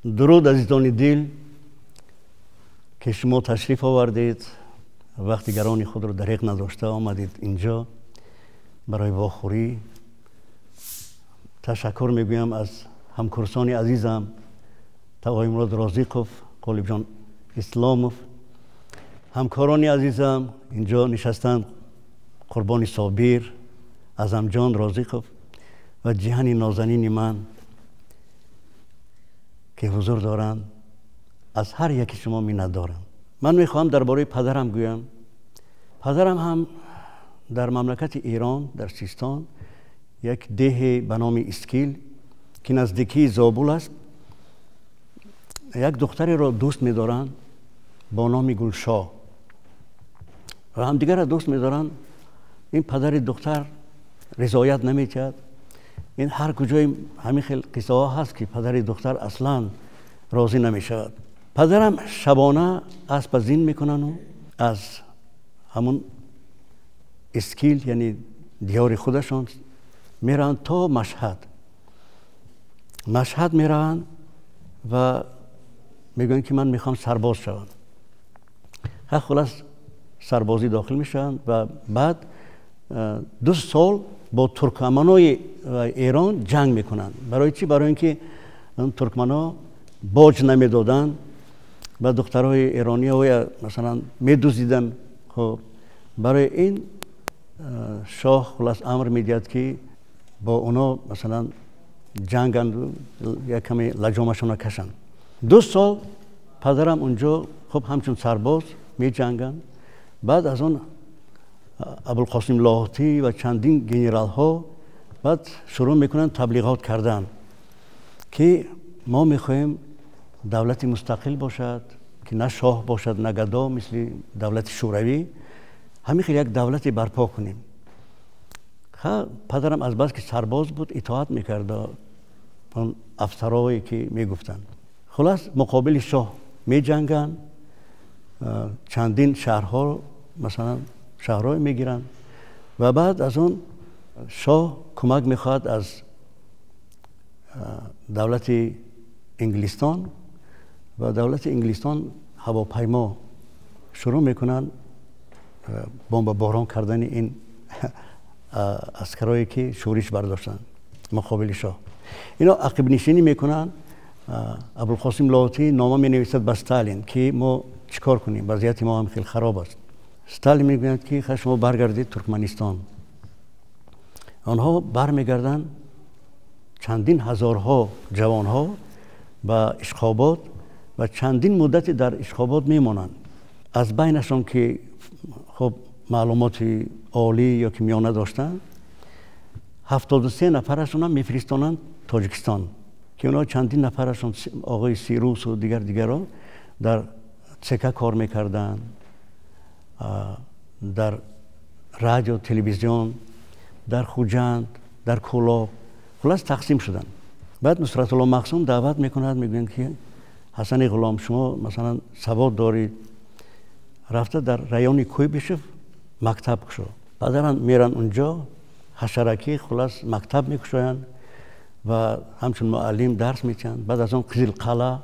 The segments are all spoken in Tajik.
Дуруд, азизони дил, ки шумо ташриф овардед, вақти гарони худро дареғ надошта омадед инҷо барои вохӯрӣ. Ташаккур мегӯям аз ҳамкурсони азизам Тағоимурод Розиқов, Қолибҷон Исломов, ҳамкорони азизам инҷо нишастанд Қурбони Собир, Аъзамҷон Розиқов ва ҷиҳани нозанини ман ки ҳузур доранд. Аз ҳар яки шумо миннатдорам. Ман мехоҳам дар бораи падарам гӯям. Падарам ҳам дар мамлакати Эрон, дар Систон, як деҳе ба номи Искил, ки наздикии Зобул аст, як духтареро дӯст медоранд бо номи Гулшоҳ ва ҳамдигарро дӯст медоранд. Ин падари духтар ризоят наметиҳад. Ин ҳар куҷои ҳамин хел қиссаҳо ҳаст, ки падари духтар аслан розӣ намешавад. Падарам шабона аспа зин мекунанду аз ҳамун Искил, яъне диёри худашон, мераванд то Машҳад. Машҳад мераванд ва мегӯянд, ки ман мехоҳам сарбоз шавам. Ха, хулас, сарбозӣ дохил мешаванд ва баъд 2 сол бо туркманои Эрон ҷанг мекунанд. Барои чӣ? Барои ин ки туркмано боҷ намедоданд ва духтарҳои эрониҳоя масалан медуздиданд. Хоб, барои ин шоҳ хулас амр медиҳад, ки бо оно масалан ҷанганду як каме лаҷомашона кашанд. 2 сол падарам унҷо хуб ҳамчун сарбоз меҷанганд. Баъд аз он Абулқосим Лоҳутӣ ва чандин генералҳо баъд шурӯъ мекунанд таблиғот кардан, ки мо мехоҳем давлати мустақил бошад, ки на шоҳ бошад, на гадо, мисли давлати Шӯравӣ, ҳамин хел як давлате барпо кунем. Падарам аз бас ки сарбоз буд, итоат мекард он афсарое ки мегуфтанд. Хулас, муқобили шоҳ меҷанганд, чандин шаҳрҳо, масалан, шаҳрҳое мегиранд ва баъд аз он шоҳ кӯмак мехоҳад аз давлати Инглистон ва давлати Инглистон ҳавопаймо шурӯъ мекунанд бомбаборон кардани ин аскарое ки шӯриш бардоштанд муқобили шоҳ. Ино ақибнишинӣ мекунанд. Абулқосим Лоҳутӣ нома менависад ба Сталин, ки мо чӣ кор кунем, вазъияти мо ҳам хеле хароб аст. Сталин мегӯяд, ки ха, шумо баргардед Туркманистон. Онҳо бармегарданд, чандин ҳазорҳо ҷавонҳо ба Ишқобод, ва чандин муддате дар Ишқобод мемонанд. Аз байнашон ки хуб маълумоти олӣ ё ки миёна доштанд, 73 нафарашонам мефиристонанд Тоҷикистон, ки онҳо чандин нафарашон, оғои Сирусу дигар дигарро, дар ЦК кор мекарданд, дар радио, телевизион, дар Хуҷанд, дар Кӯлоб, хулас, тақсим шуданд. Баъд Нусратулло Махсум даъват мекунад, мегӯянд, ки Ҳасани Ғулом, шумо масалан савод доред, рафта дар райони Куйбишев мактаб кушо. Падарам меран унҷо ҳашаракӣ, хулас, мактаб мекушоянд ва ҳамчун муаллим дарс метиҳанд. Баъд аз он Қизилқала.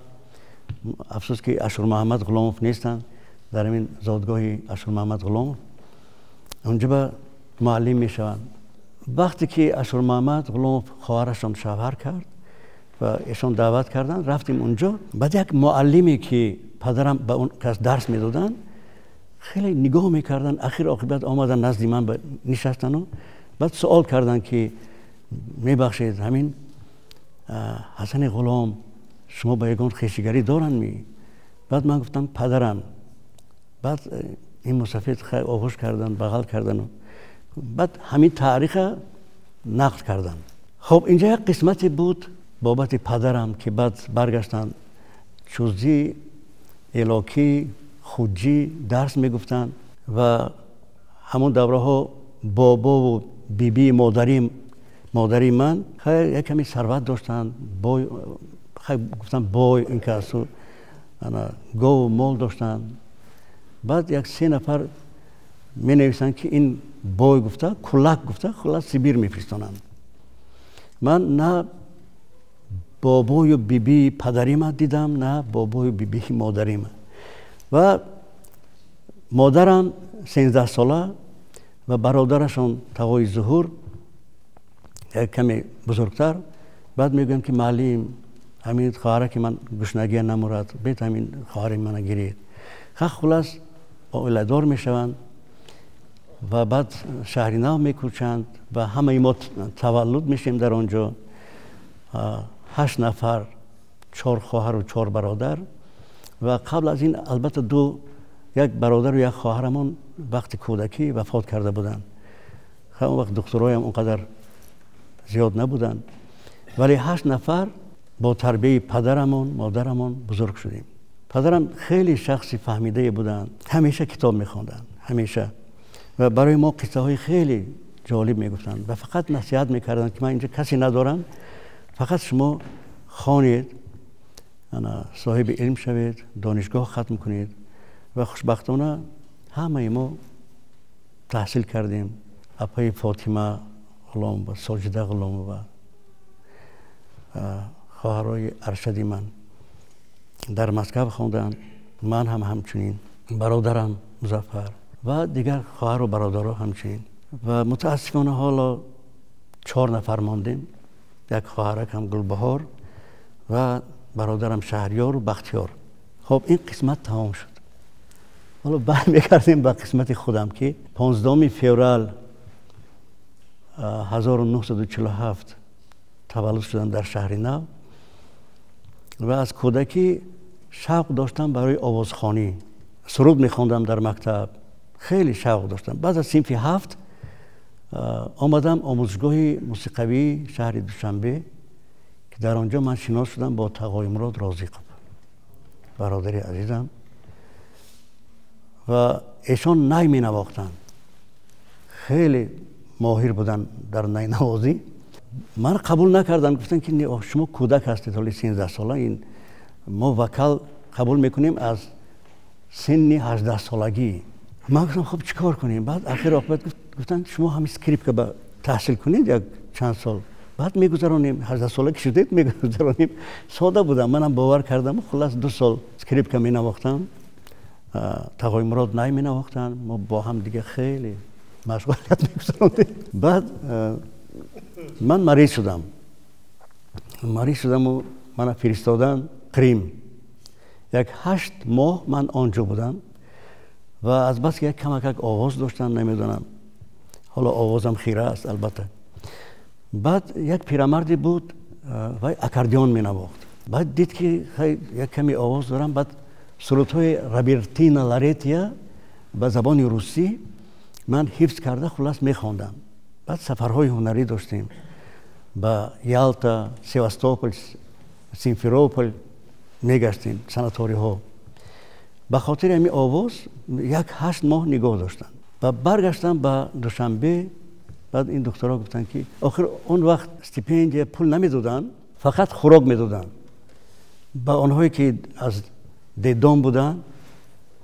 Афсӯс, ки Ашурмуҳаммад Ғуломов нестанд. Дар ҳамин зодгоҳи Ашурмуҳаммад Ғуломов унҷо ба муаллим мешаванд. Вақте ки Ашурмуҳаммад Ғуломов хоҳарашон шавҳар кард ва эшон даъват карданд, рафтем унҷо. Баъд як муаллиме, ки падарам ба он кас дарс медоданд, хеле нигоҳ мекарданд. Ахир оқибат омаданд, назди ман нишастану баъд суол карданд, ки мебахшед, ҳамин Ҳасани Ғулом шумо ба ягон хешигарӣ доранд ми? Баъд ман гуфтам, падарам. Баъд ин мусафид оғӯш карданд, бағал кардану баъд ҳамин таъриха нақл карданд. Хоб, инҷа як қисмате буд бобати падарам, ки баъд баргаштанд, чузӣ, элокӣ, хуҷӣ дарс мегуфтанд ва ҳамон давраҳо бобову бибии модари ман хайр як каме сарват доштанд, бой, гуфтанд, бой ин касу гову мол доштанд. Баъд як се нафар менависанд, ки ин бой гуфта, кулак гуфта, хулас, Сибир мефиристонанд. Ман на бобою бибии падарима дидам, на бобою бибии модарима. Ва модарам 13 сола ва бародарашон Тағои Зуҳур як каме бузургтар. Баъд мегӯям ки маълим, ҳамин хоҳара ки ман гушнагия намурад, бет ҳамин хоҳари мана гиред. Хулас оиладор мешаванд ва баъд шаҳри нав мекӯчанд ва ҳамаи мо таваллуд мешем дар он ҷо. 8 нафар, 4 хоҳару 4 бародар. Ва қабл аз ин албатта як бародару як хоҳарамон вақти кӯдакӣ вафот карда буданд. Он вақт духтуроям он қадар зиёд набуданд, вале 8 нафар бо тарбияи падарамон, модарамон бузург шудем. Падарам хеле шахси фаҳмидае буданд, ҳамеша китоб мехонданд, ҳамеша, ва барои мо қиссаҳои хеле ҷолиб мегуфтанд ва фақат насиҳат мекарданд ки ман инҷо касе надорам, фақат шумо хонед, соҳиби илм шавед, донишгоҳ хатм кунед. Ва хушбахтона ҳамаи мо таҳсил кардем. Апаи Фотима Ғуломова, Соҷида Ғуломова, хоҳарои Аршади ман дар Москва хонданд, ман ҳам ҳамчунин, бародарам Музаффар ва дигар хоҳару бародаро ҳамчунин. Ва мутаассифона ҳоло 4 нафар мондем, як хоҳаракам Гулбаҳор ва бародарам Шаҳриёру Бахтиёр. Хоб, ин қисмат тамом шуд. Ҳоло бармегардем ба қисмати худам ки 15 феврал 1947 таваллуд шудам дар шаҳри нав ва аз кӯдакӣ шавқ доштам барои овозхонӣ. Суруд мехондам дар мактаб, хеле шавқ доштам. Баъд аз синфи 7 омадам омӯзишгоҳи мусиқавии шаҳри Душанбе ки дар он ҷо ман шинос шудам бо Тағоимурод Розиқов, бародари азизам, ва эшон най менавохтанд, хеле моҳир буданд дар найнавозӣ. Ман қабул накарданд, гуфтанд ки шумо кӯдак ҳастед, ҳоли 13 сола, ин мо вокал қабул мекунем аз синни 18 солагӣ. Ман гуфтам хуб чӣ кор кунем? Баъд ахир оқибат гуфтанд шумо ҳамин скрипка ба таҳсил кунед як чанд сол, баъд мегузаронем, 18 сола ки шудед мегузаронем. Сода будам, манам бовар кардам. Хулас 2 сол скрипка менавохтам, Тағоимурод най менавохтанд, мо бо ҳам дига хеле машғулият мегузарондем. Баъд ман мариз шудам, шудаму мана фиристоданд Қрим. Як 8 моҳ ман он ҷо будам ва аз бас ки як камакак овоз доштам, намедонам, ҳоло овозам хира аст албатта. Баъд як пирамарде буд, вай аккордеон менавохт. Баъд дид ки як ками овоз дорам, баъд сурудҳои Робертина Лоретия ба забони русӣ ман ҳифз карда хулас мехондам. Баъд сафарҳои ҳунарӣ доштем ба Ялта, Севастополь, Симферополь мегаштем, санаториҳо. Ба хотири ҳамин овоз як 8 моҳ нигоҳ доштанд ва баргаштам ба Душанбе. Баъд ин духтарҳо гуфтанд ки охир он вақт стипендия пул намедоданд, фақат хӯрок медоданд ба онҳое ки аз деддом буданд,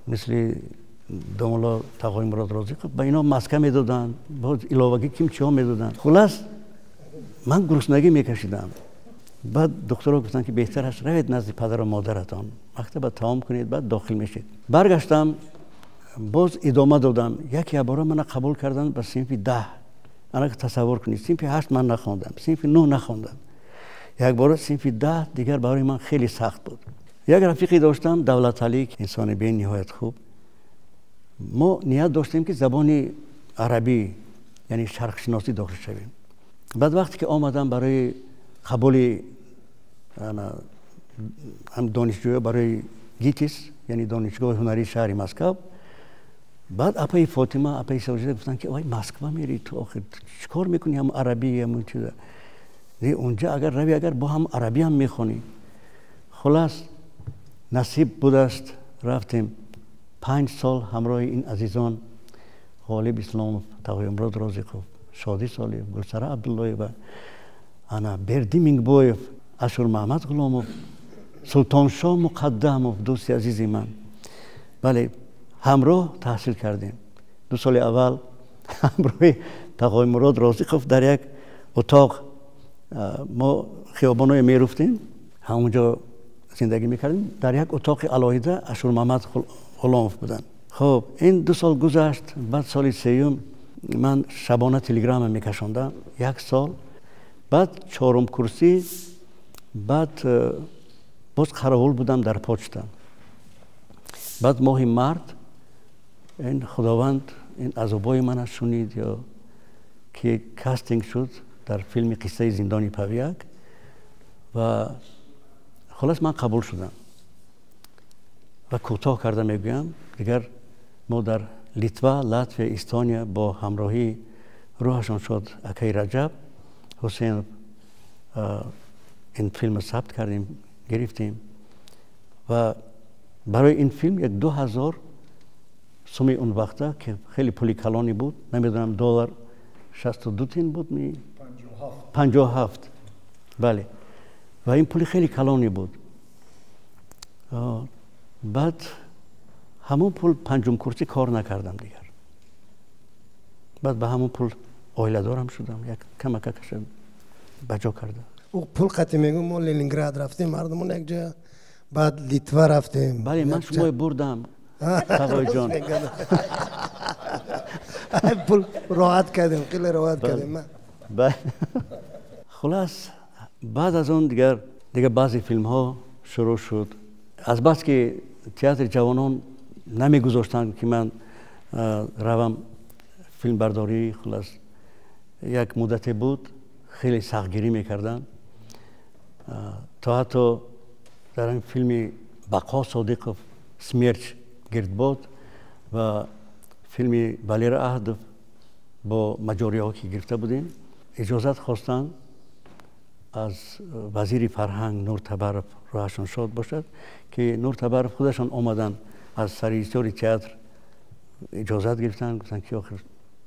мисли домулло Тағоимурод Розиқов, ба ино маска медоданд, боз иловагӣ ким чиҳо медоданд. Хулас ман гуруснагӣ мекашидам. Баъд духтарҳо гуфтанд ки беҳтар аст равед назди падару модаратон, мактаба тамом кунед, баъд дохил мешед. Баргаштам, боз идома додам. Яке бора мана қабул карданд ба синфи 10. Ана тасаввур кунед, синфи 8 ман нахондам, синфи 9 нахондам. Якбора синфи 10 дигар барои ман хеле сахт буд. Як рафиқе доштам, Давлаталӣ, инсони бениҳоят хуб. Мо ният доштем ки забони арабӣ, яъне шарқшиносӣ дохил шавем. Баъд вақте ки омадам барои қабули ҳам донишҷӯё барои ГИТИС, яъне донишгоҳи ҳунарии шаҳри Москва, баъд апаи Фотима, апаи Соҷида гуфтанд ки ой, Москва мерӣ ту, охир чӣ кор мекунӣ ҳам арабӣ ҳам чиза, унҷа агар рави, агар бо ҳам арабӣ ҳам мехонӣ. Хулас насиб будааст, рафтем. 5 сол ҳамроҳи ин азизон Ғолиб Исломов, Тағоимурод Розиқов, Шодӣ Солиев, Гулсара Абдуллоева, ана Бердӣ Мингбоев, Ашурмаҳмад Ғуломов, Султоншоҳ Муқаддамов, дӯсти азизи ман. Бале, ҳамроҳ таҳсил кардем. 2 соли аввал ҳамроҳи Тағоимурод Розиқов дар як утоқ Мо хиёбоное меруфтем, ҳамонҷо зиндагӣ мекардем. Дар як утоқи алоҳида Ашурмамад Ғуломов буданд. Хуб, ин 2 сол гузашт. Баъд соли сеюм ман шабона телеграмма мекашондам, 1 сол. Баъд 4-ум курсӣ, баъд боз қаровул будам дар почта. Баъд моҳи март ин Худованд ин азобои мана шунид, ё ки кастинг шуд дар филми қиссаи зиндони Павияк ва хулас ман қабул шудам. Ва кӯтоҳ карда мегӯям, дигар мо дар Литва, Латвия, Эстония бо ҳамроҳии рӯҳашон шод акаи Раҷаб Ҳусейнов ин филмро сабт кардем, гирифтем ва барои ин филм 2000 суми он вақта, ки хеле пули калоне буд, намедонам доллар 62 тин буд, ми 57, бале, ва ин пули хеле калоне буд. Баъд ҳамон пул 5-ум курсӣ кор накардам дигар. Баъд ба ҳамон пул оиладорам шудам, як камакакаша ба ҷо кардам. Ӯ пул қатӣ мегӯм, мо Ленинград рафтем, мардумон якҷоя, баъд Литва рафтем. Бале, ман шумои бурдам, Тағоиҷон. Пул роҳат кардем, хеле роҳат кардем. Хулас, баъд аз он дигар баъзе филмҳо шурӯъ шуд. Аз бас ки театри ҷавонон намегузоштанд, ки ман равам филмбардорӣ, хулас як муддате буд, хеле сахтгирӣ мекарданд. То ҳатто дар ин филми Бақо Содиқов Смерч гирдбод ва филми Валера Аҳдов бо маҷориҳо ки гирифта будем, иҷозат хостанд аз вазири фарҳанг Нур Табаров, рӯҳашон шод бошад, ки Нур Табаров худашон омаданд аз саррежиссёри театр иҷозат гирифтанд, гуфтанд ки охир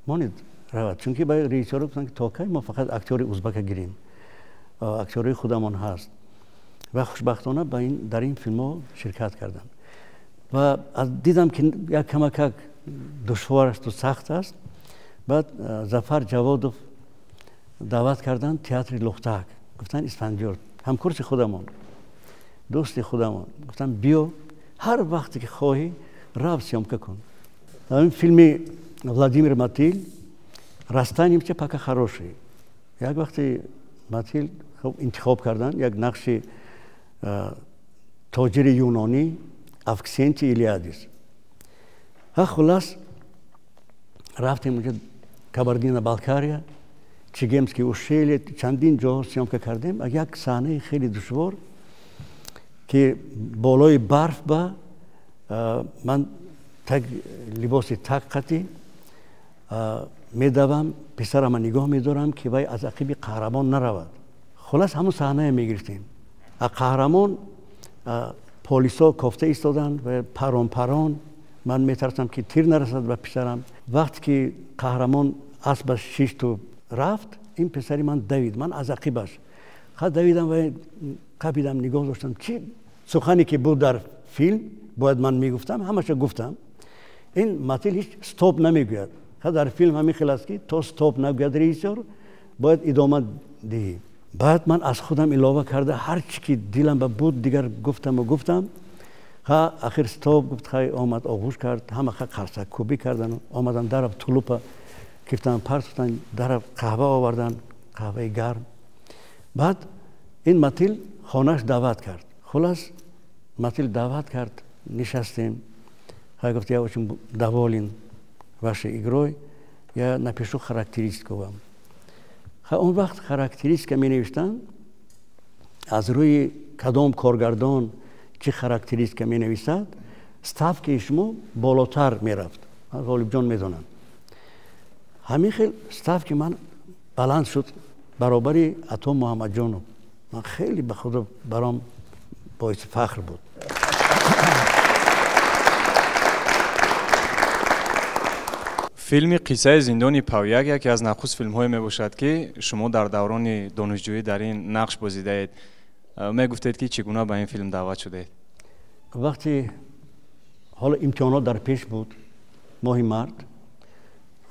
монед равад, чунки ба режиссёро гуфтанд ки то кай мо фақат актёри узбака гирем, актёрои худамон ҳаст. Ва хушбахтона дар ин филмҳо ширкат кардам ва дидам ки як камакак душвор асту сахт аст. Баъд Зафар Ҷаводов даъват карданд театри Лухтак, гуфтанд Исфандиёр, ҳамкурси худамон, дӯсти худамон, гуфтанд биё ҳар вақте ки хоҳӣ рав съёмка кун. Дар ин филми Владимир Матил «Расстанемся пока хорошие». Як вақте Матил интихоб карданд як нақши тоҷири юнонӣ Авксенти Илиадис. Ха хулас рафтем унҷа Кабардино-Балкария, Чегемский ущелье, чандин ҷо съёмка кардем. Як саҳнаи хеле душвор ки болои барф ба ман так либоси так қатӣ медавам, писарама нигоҳ медорам ки вай аз ақиби қаҳрамон наравад. Хулас ҳамон саҳнае мегирифтем. Қаҳрамон полисо кофта истоданд ва парон парон, ман метарсам ки тир нарасад ба писарам. Вақте ки қаҳрамон асбаш шишту рафт, ин писари ман давид, ман аз ақибаш ха давидам ва қапидам, нигоҳ доштам. Чи сухане ки буд дар филм бояд ман мегуфтам, ҳамаша гуфтам. Ин Матил ҳеҷ стоп намегӯяд. Ха дар филм ҳамин хел аст ки то стоп нагӯяд режиссёр бояд идома диҳӣ. Баъд ман аз худам илова карда ҳар чи ки дилам ба буд дигар гуфтаму гуфтам. Ха ахир стоп гуфт, хай омад оғӯш кард, ҳама ха қарсаккӯбӣ кардану омадан дарав тулупа гирифтан партофтан, дарав қаҳва овардан, қаҳваи гарм. Баъд ин Матил хонааш даъват кард. Хулас Матил даъват кард, нишастем. Хай гуфт, я очень доволен вашей игрой, я напишу характеристику вам. Ха он вақт характеристика менавиштанд, аз рӯи кадом коргардон чӣ характеристика менависад, ставкаи шумо болотар мерафт. Ғолибҷон медонанд. Ҳамин хел ставки ман баланд шуд баробари Ато Муҳаммадҷонов. Ман хеле ба худо баром боиси фахр буд. Филми қиссаи зиндони Павияк яке аз нахуст филмҳое мебошад, ки шумо дар даврони донишҷӯӣ дар ин нақш бозидаед. Мегуфтед, ки чӣ гуна ба ин филм даъват шудаед? Вақте ҳоло имтиҳонот дар пеш буд, моҳи март,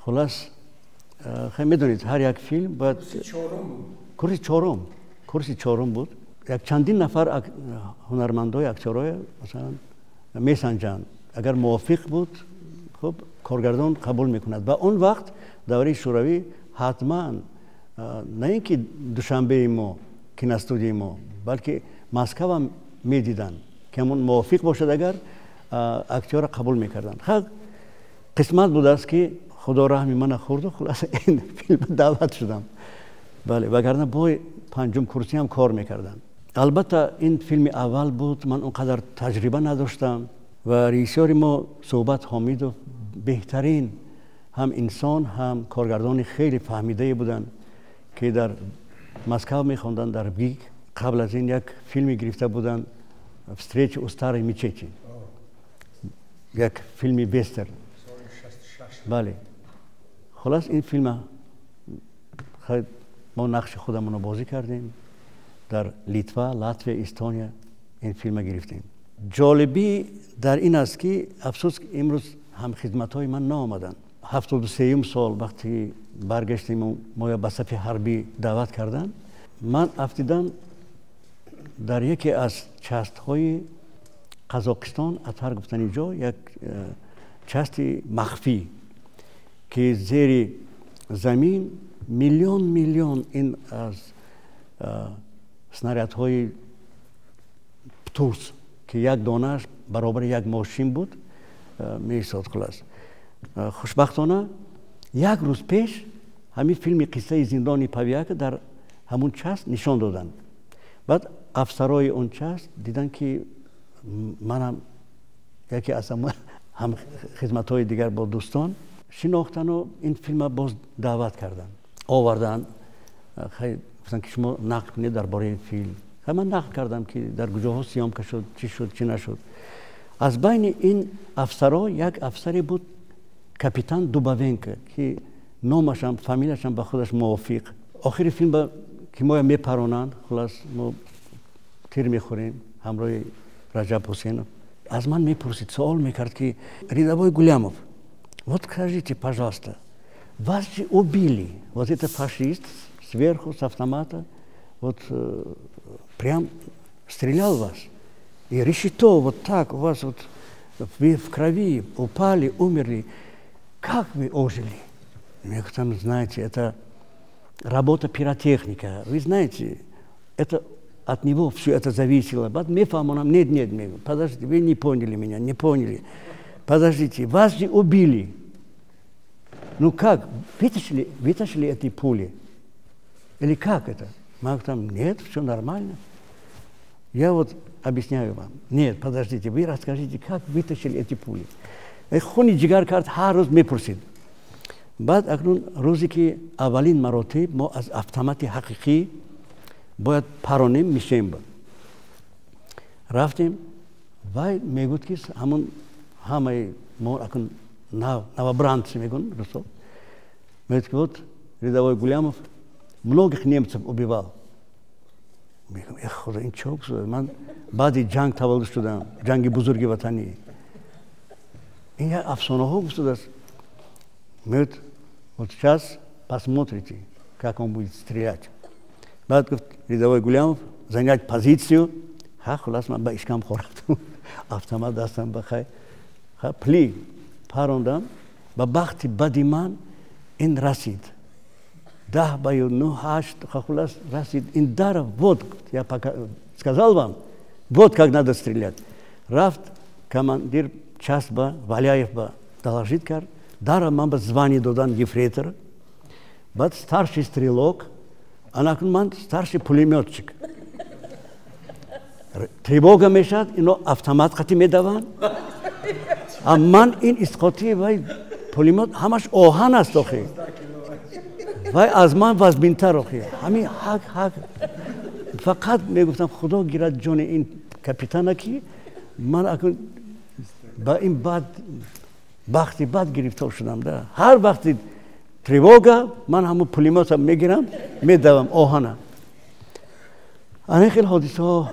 хулас хай медонед, ҳар як филм бояд Курси чорум, курси чорум буд. Як чандин нафар ҳунармандои, актёрҳои масалан месанҷанд. Агар мувофиқ буд, хуб, коргардон қабул мекунад. Ва он вақт давраи Шӯравӣ ҳатман на ин ки Душанбеи мо, киностудияи мо, балки Москвам медиданд, ки ҳамон мувофиқ бошад, агар актёрро қабул мекарданд. Қисмат будааст, ки Худо раҳми мана хӯрду, хулоса, ин филм даъват шудам. Бале, вагарна бой панҷум курсӣ ҳам кор мекардам. Албатта, ин филми аввал буд, ман он қадар таҷриба надоштам ва режиссёри мо Суҳбат Ҳомидов беҳтарин ҳам инсон, ҳам коргардони хеле фаҳмидае буданд, ки дар Москва мехонданд, дар ВГИК. Қабл аз ин як филме гирифта буданд, «Встреча у старой мечети», як филми вестерн. Бале, хулас, ин филма мо нақши худамонро бозӣ кардем. Дар Литва, Латвия, Эстония ин филма гирифтем. Ҷолибӣ дар ин аст, ки афсӯс, имрӯз ҳамхизматҳои ман наомаданд. 73-юм сол вақте баргаштем, моя ба сафи ҳарбӣ даъват карданд, ман афтидам дар яке аз частҳои Қазоқистон, Атар гуфтани ҷо, як части махфӣ, ки зери замин миллион миллион ин аз снарядҳои птурс, ки як донааш баробари як мошин буд, меистод. Хулас, хушбахтона, як рӯз пеш ҳамин филми «Қиссаи зиндони Павияка» дар ҳамун част нишон доданд. Баъд афсарои он част диданд, ки манам яке аз ҳамхизматҳои дигар бо дӯстон шинохтану ин филма боз даъват карданд, оварданд. Гуфтанд, ки шумо нақл кунед дар бораи ин филм. Ман нақл кардам, ки дар куҷоҳо съёмка шуд, чӣ шуд, чӣ нашуд. Аз байни ин афсаро як афсаре буд, капитан Дубавенко, ки номашам, фамилияшам ба худаш мувофиқ. Охири филм ки моя мепаронанд, хулас, мо тир мехӯрем ҳамроҳи Раҷаб Ҳусейнов, аз ман мепурсид, суол мекард, ки рядовой Гулямов, вот скажите, пожалуйста, вас же убили, вот это фашист сверху с автомата вот прям стрелял вас, и решето вот так у вас, вот вы в крови упали, умерли, как вы ожили? Я говорю, там, знаете, это работа пиротехника, вы знаете, это от него все это зависело. Баъд мефаҳмонам, нет, нет, подождите, вы не поняли меня, не поняли. Подождите, вас же убили. Ну как, вытащили эти пули? Или как это? Маг там, нет, все нормально. Я вот объясняю вам. Нет, подождите, вы расскажите, как вытащили эти пули. Хуни ҷигар кард, ҳар рӯз мепурсид. Баъд акнун рӯзе ки аввалин маротиб мо аз автомати ҳақиқӣ бояд паронем, мишень буд, рафтем, вай мегӯд, ки ҳамон ҳамаи мо акун новобранцы, мегӯн русо, мегӯяд, ки вот рядовой Гулямов многих немцев убивал. Мегӯям, эх, Худо, ин чо? Ман баъди ҷанг таваллуд шудам, ҷанги Бузурги Ватанӣ, ин як афсонаҳо гуфтудааст. Мегӯяд, вот сейчас посмотрите, как он будет стрелять. Баъд гуфт, рядовой Гулямов, занять позицию. Ха, хулас, ман ба ишкам хорафтам, автомат дастам, ба хай пли парондам. Ба бахти бади ман ин расид 10 ба ю 9, 8, хулас, расид ин дара. Вот я пока сказал вам, вот как надо стрелять. Рафт командир часть ба Валяев ба доложить кард, дара ман ба звание додан ефрейтор, баъд старший стрелок. Анакун ман старший пулемётчик. Тревога мешавад, ино автомат қати медаванд, а ман ин истиқоти вай пулемёт ҳамаш оҳан аст охи, вай аз ман вазбинтар охи. Ҳамин ҳак ҳак, фақат мегуфтам, Худо гирад ҷони ин капитана, ки ман акун ба ин бад бахти бад гирифтор шудам да. Ҳар вақти тревога ман ҳамун пулемётам мегирам, медавам оҳана. Ана хел ҳодисаҳо.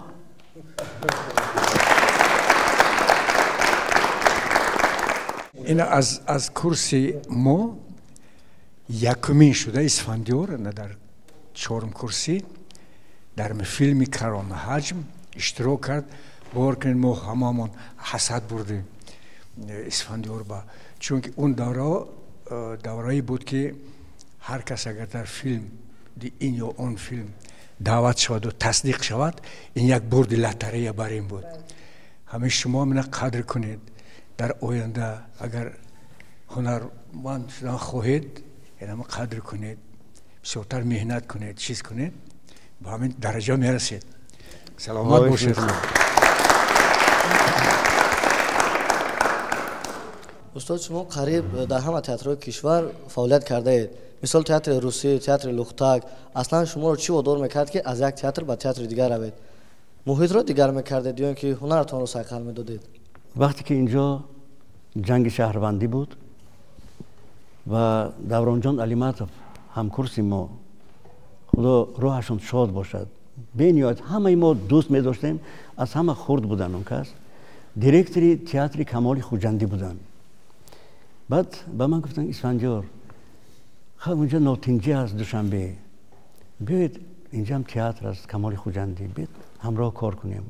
Ин аз курси мо якумин шуда Исфандиёр дар чорум курсӣ дар филми Калонҳаҷм иштирок кард. Бовар кунед, мо ҳамамон ҳасад бурдем Исфандиёр ба, чунки он давраҳо даврае буд, ки ҳар кас агар дар филм, ин ё он филм даъват шаваду тасдиқ шавад, ин як бурди лотарея бар ин буд. Ҳамин шумо мина қадр кунед, дар оянда агар ҳунарманд шудан хоҳед, инама қадр кунед, бисёртар меҳнат кунед, чиз кунед, ба ҳамин дараҷа мерасед. Саломат бошед. Устод, шумо қариб дар ҳама театрҳои кишвар фаъолият кардаед, мисол театри русӣ, театри Лухтак. Аслан шуморо чӣ водор мекард, ки аз як театр ба театри дигар равед? Муҳитро дигар мекардед ё ин ки ҳунаратонро сайқал медодед? Вақте ки инҷо ҷанги шаҳрвандӣ буд ва Давронҷон Алиматов, ҳамкурси мо, худо рӯҳашон шод бошад, бениҳоят ҳамаи мо дӯст медоштем, аз ҳама хурд будан он кас, директори театри Камоли Хуҷандӣ буданд. Баъд ба ман гуфтанд: «Исфандиёр, унҷа нотинҷӣ аст, Душанбе, биёед, инҷам театр аст, Камоли Хуҷандӣ, биёед ҳамроҳ кор кунем,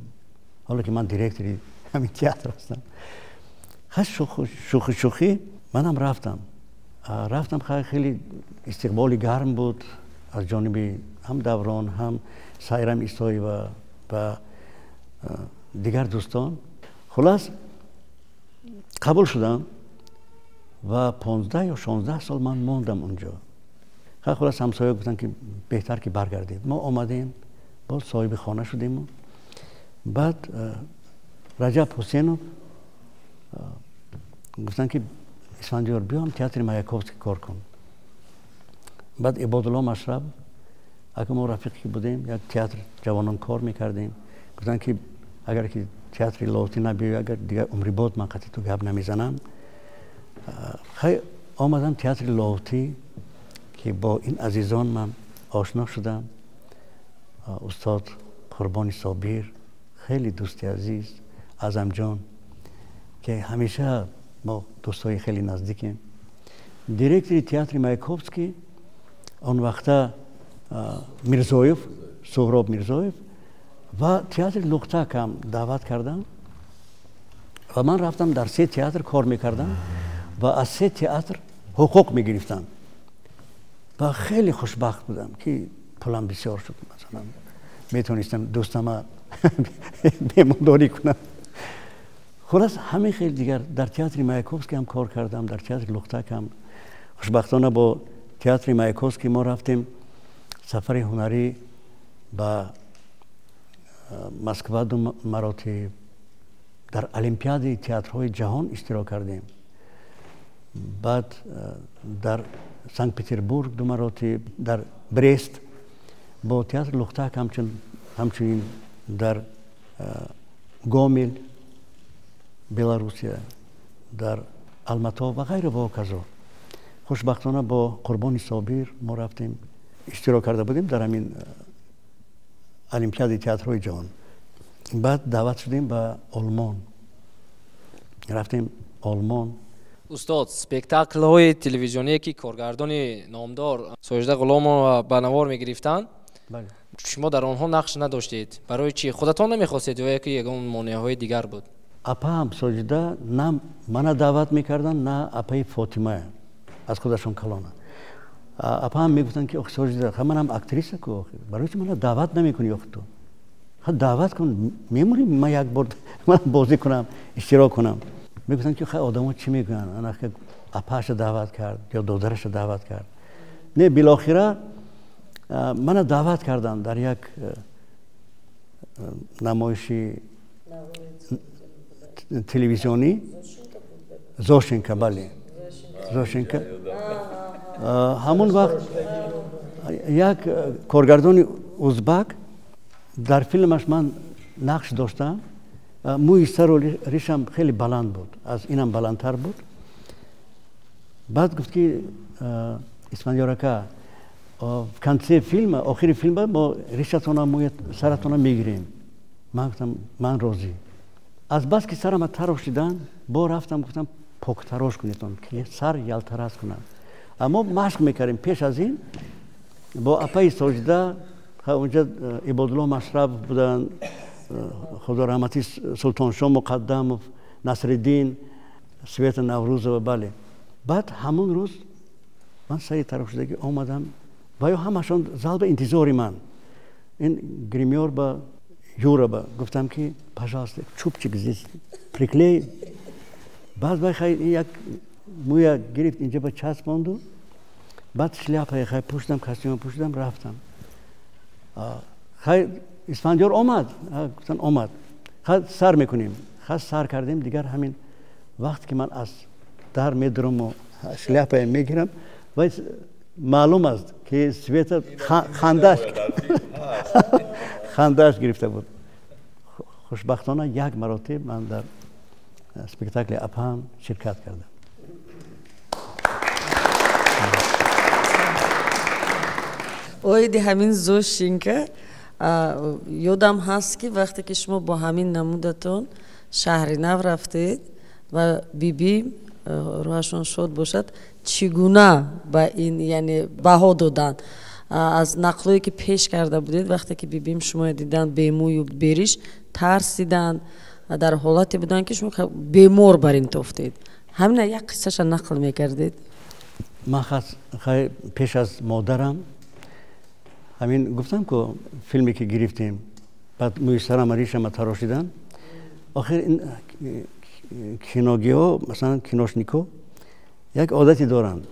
ҳоло ки ман директори ҳамин театр ҳастам». Шӯхи шӯхӣ манам рафтам. Хеле истиқболи гарм буд аз ҷониби ҳам Даврон, ҳам Сайрам Исоева ва дигар дӯстон. Хулас, қабул шудам ва 15 ё 16 сол ман мондам унҷо. Хулас, ҳамсоя гуфтанд, ки беҳтар ки баргардед. Мо омадем, боз соҳиби хона шудему баъд Раҷаб Ҳусенов гуфтанд, ки «Исфандиёр, биём театри Маяковский кор кун». Баъд Ибодулло Машраб ака, мо рафиқе будем, як театр ҷавонон кор мекардем, гуфтанд, ки агар ки театри Лоҳутӣ набиёй, агар дигар умрибод ман қатъи ту гап намезанам. Хай, омадам театри Лоҳутӣ, ки бо ин азизон ман ошно шудам. Устод Қурбони Собир, хеле дӯсти азиз, Аъзамҷон, ки ҳамеша мо дӯстои хеле наздикем. Директори театри Маяковский он вақта Мирзоев, Суҳроб Мирзоев, ва театри Лухтак ҳам даъват кардам ва ман рафтам, дар се театр кор мекардам ва аз се театр ҳуқуқ мегирифтам ва хеле хушбахт будам, ки пулам бисёр шуд, масалан, метавонистам дӯстама меҳмондорӣ кунам. Хулас, ҳамин хел дигар дар театри Маяковский ҳам кор кардам, дар театри Лухтак ҳам. Хушбахтона, бо театри Маяковский мо рафтем сафари ҳунарӣ ба Москва ду маротиб, дар олимпиадаи театрҳои ҷаҳон иштирок кардем, баъд дар Санкт Петербург ду маротиб, дар Брест бо театри Лухтак, ҳамчунин дар Гомел, Беларусия, дар Алмато ва ғайра ва ҳоказо. Хушбахтона, бо Қурбони Собир мо рафтем, иштирок карда будем дар ҳамин олимпиадаи театрҳои ҷаҳон. Баъд даъват шудем ба Олмон, рафтем Олмон. Устод, спектаклҳои телевизионие, ки коргардони номдор Соҷида Ғуломова ба навор мегирифтанд, шумо дар онҳо нақш надоштед. Барои чӣ? Худатон намехостед ё яке ягон монеаҳои дигар буд? Апаам Соҷида на мана даъват мекарданд, на апаи Фотима, аз худашон калона. Апаам мегуфтанд, ки охи, Соҷида, манам актриса ку, охи, барои чи мана даъват намекунӣ? Охи, ту даъват кун, мемурӣ, ман як бор ман бозӣ кунам, иштирок кунам. Мегуфтанд, ки хай, одамо чӣ мегӯянд, ана апааша даъват кард ё додараша даъват кард. Не, билохира мана даъват карданд дар як намоиши телевизионӣ, Зошенка, бале, Зошенка. Ҳамон вақт як коргардони узбак, дар филмаш ман нақш доштам. Мӯи сару ришам хеле баланд буд, аз инам баландтар буд. Баъд гуфт, ки «Исфандиёр ака, в конце фильма, охири филма мо ришатона, мӯи саратона мегирем». Ман гуфтам: «Ман розӣ». Аз бас ки сарама тарошидан, бо рафтам, гуфтам: «Поктарош кунедон, ки сар ялтараз кунад». Аммо машқ мекардем пеш аз ин. Бо апаи Соҷида онҷа Ибодулло Машрабов буданд, худо раҳматӣ Султоншо Муқаддамов, Насриддин, Света Наврӯзова. Бале, баъд ҳамон рӯз ман сари тарошидагӣ омадам ва ё ҳамашон зал ба интизори ман. Ин гримёр ба Юра ба гуфтам ки пожалуйста, чубчик здесь приклей. Баъд вай хай як мӯя гирифт, инҷа ба часпонду, баъд шляпае хай пӯшидам, костюма пӯшидам, рафтам. Хай Исфандиёр омад, гуфтан омад, хай сар мекунем. Хай сар кардем. Дигар ҳамин вақте ки ман аз дар медурам шляпае мегирам, вай маълум аст ки Света хандааш гирифта буд. Хушбахтона як маротиб ман дар спектакли апаам ширкат кардам. Оиди ҳамин Зошинка ёдам ҳаст, ки вақте ки шумо бо ҳамин намудатон шаҳри нав рафтед ва биби, рӯҳашон шод бошад, чӣ гуна ба ин яъне баҳо доданд аз нақлое ки пеш карда будед? Вақте ки бибим шуморо диданд бемӯю бериш, тарсиданд, дар ҳолате буданд, ки шумо бемор бар ин тофтед. Ҳамина як қиссаша нақл мекардед. Ман пеш аз модарам ҳамин гуфтам, ку филме ки гирифтем, баъд мӯи сарама, ришама тарошидан. Охир ин киногиҳо, масалан киношнико, як одате доранд.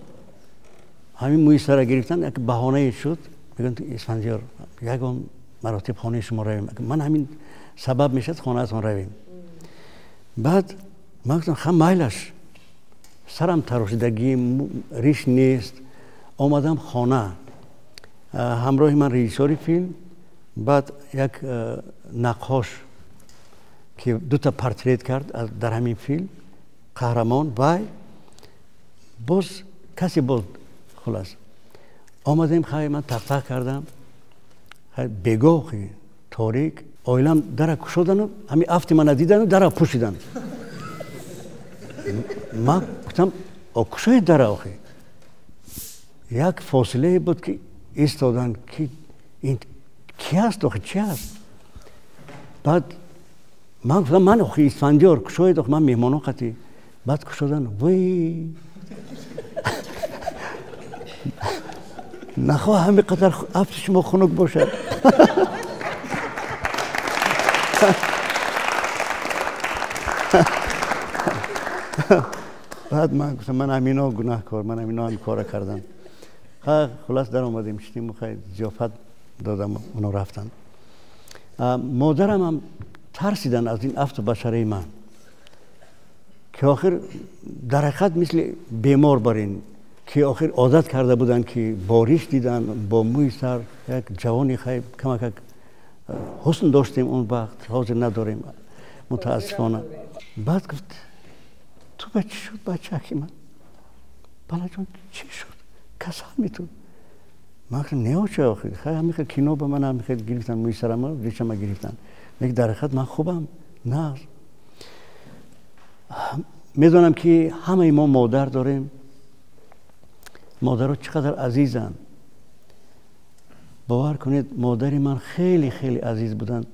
Ҳамин мӯи сара гирифтан як баҳонае шуд. Мегӯянд: Исфандиёр, ягон маротиб хонаи шумо равем, ман ҳамин сабаб мешавад хонаатон равем. Баъд ман гуфтам: ха, майлаш, сарам тарошидагӣ, риш нест. Омадам хона, ҳамроҳи ман режиссёри филм, баъд як наққош, ки дута портрет кард дар ҳамин филм қаҳрамон, вай боз касе боз. Хулас, омадем, хай ман тақтақ кардам. Хай бегоҳи торик оилам дара кушодану ҳамин афти мана дидану дара пӯшиданд. Ман гуфтам: кушоед дара охи. Як фосилае буд, ки истоданд, ки ин ки аст охи, чи аст? Баъд ман гуфтам: ман охи Исфандиёр, кушоед охи, ман меҳмоно қатӣ. Баъд кушодан: вой, нахоҳ ҳамин қадар афти шумо хунук бошад. Баъд ман гуфтам: ман ҳамино гунаҳкор, ман ҳамино ҳамин кора кардам. Хулас, даромадем, шидем, хай зиёфат додам, оно рафтанд. Модарам ҳам тарсиданд аз ин афту башараи ман, ки охир дар ҳақиқат мисли бемор бар ин, ки охир одат карда буданд, ки бориш дидан бо мӯи сар як ҷавони хай камакак ҳусн доштем он вақт, ҳозир надорем, мутаассифона. Баъд гуфт: ту ба чӣ шуд, бачаки ман, балаҷон, чӣ шуд, касал мету? Ман гуфтам: не, оча, охир хай ҳамин хел кино ба ман ҳамин хел гирифтан, мӯи сарама, ришама гирифтан, лекин дар ҳақиқат ман хубам, на медонам, ки ҳамаи мо модар дорем. Модаро чӣ қадар азизанд, бовар кунед, модари ман хеле хеле азиз буданд,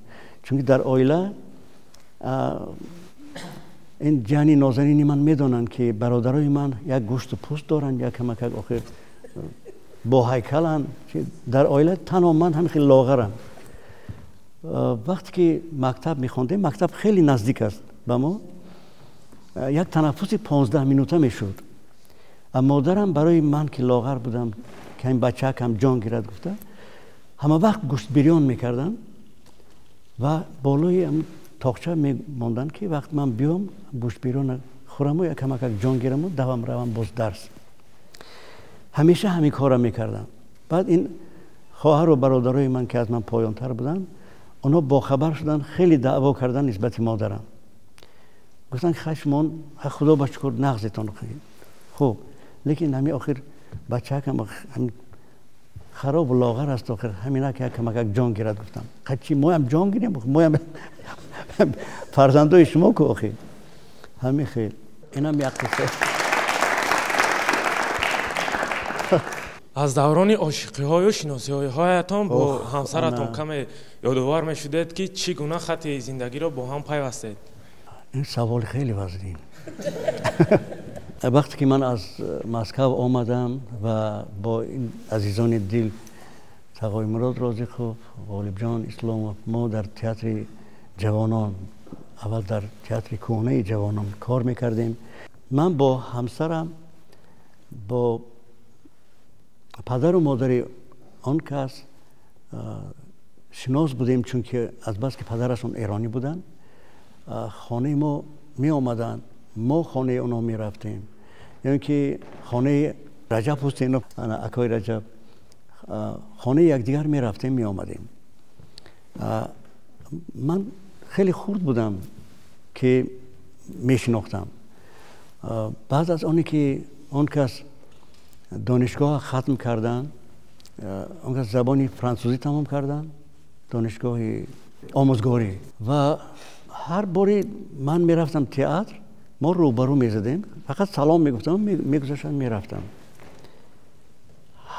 чунки дар оила ин ҷани нозанини ман медонанд, ки бародарои ман як гӯшту пӯст доранд, як камакак охир бо ҳайкаланд. Дар оила танҳо ман ҳамин хеле лоғарам. Вақте ки мактаб мехондем, мактаб хеле наздик аст ба мо, як танаффуси 15 минута мешуд. Модарам барои ман, ки лоғар будам, ки ҳамин бачаакам ҷон гирад гуфта, ҳама вақт гӯштбирён мекарданд ва болои тоқча мемонданд, ки вақт ман биём, гӯштбирёна хӯраму як камакак ҷон гираму давам равам боз дарс. Ҳамеша ҳамин корро мекардам. Баъд ин хоҳару бародарои ман, ки аз ман поёнтар буданд, онҳо бохабар шуданд, хеле даъво карданд нисбати модарам. Гуфтанд: хай, шумо худо ба шукр нағзетон хуб, лекин ҳамин охир бачаакам харобу лоғар аст, охир ҳаминак як камакак ҷон гирад. Гуфтам: чӣ, моям ҷон гирем, моям фарзандои шумо ку охир. Ҳамин хел, инам як қисса. Аз даврони ошиқиҳою шиносиҳоятон бо ҳамсаратон каме ёдовар мешудед, ки чӣ гуна хатти зиндагиро бо ҳам пайвастед? Ин савол хеле вазнин. Вақте ки ман аз Москав омадам ва бо ин азизони дил Тағои Розиқов, Ғолибҷон Исломов, мо дар театри ҷавонон, аввал дар театри кӯҳнаи ҷавонон кор мекардем. Ман бо ҳамсарам, бо падару модари он кас шинос будем, чунки азбаски падарашон эронӣ буданд, хонаи мо меомаданд, мо хонаи онҳо мерафтем, ё ин ки хонаи Раҷаб Ҳусейнов, акои Раҷаб, хонаи якдигар мерафтем, меомадем. Ман хеле хурд будам ки мешинохтам. Баъд аз оне ки он кас донишгоҳ хатм карданд, он кас забони франсузӣ тамом карданд, донишгоҳи омӯзгорӣ, ва ҳар бори ман мерафтам театр, мо рӯбарӯ мезадем, фақат салом мегуфтам, мегузаштам, мерафтам.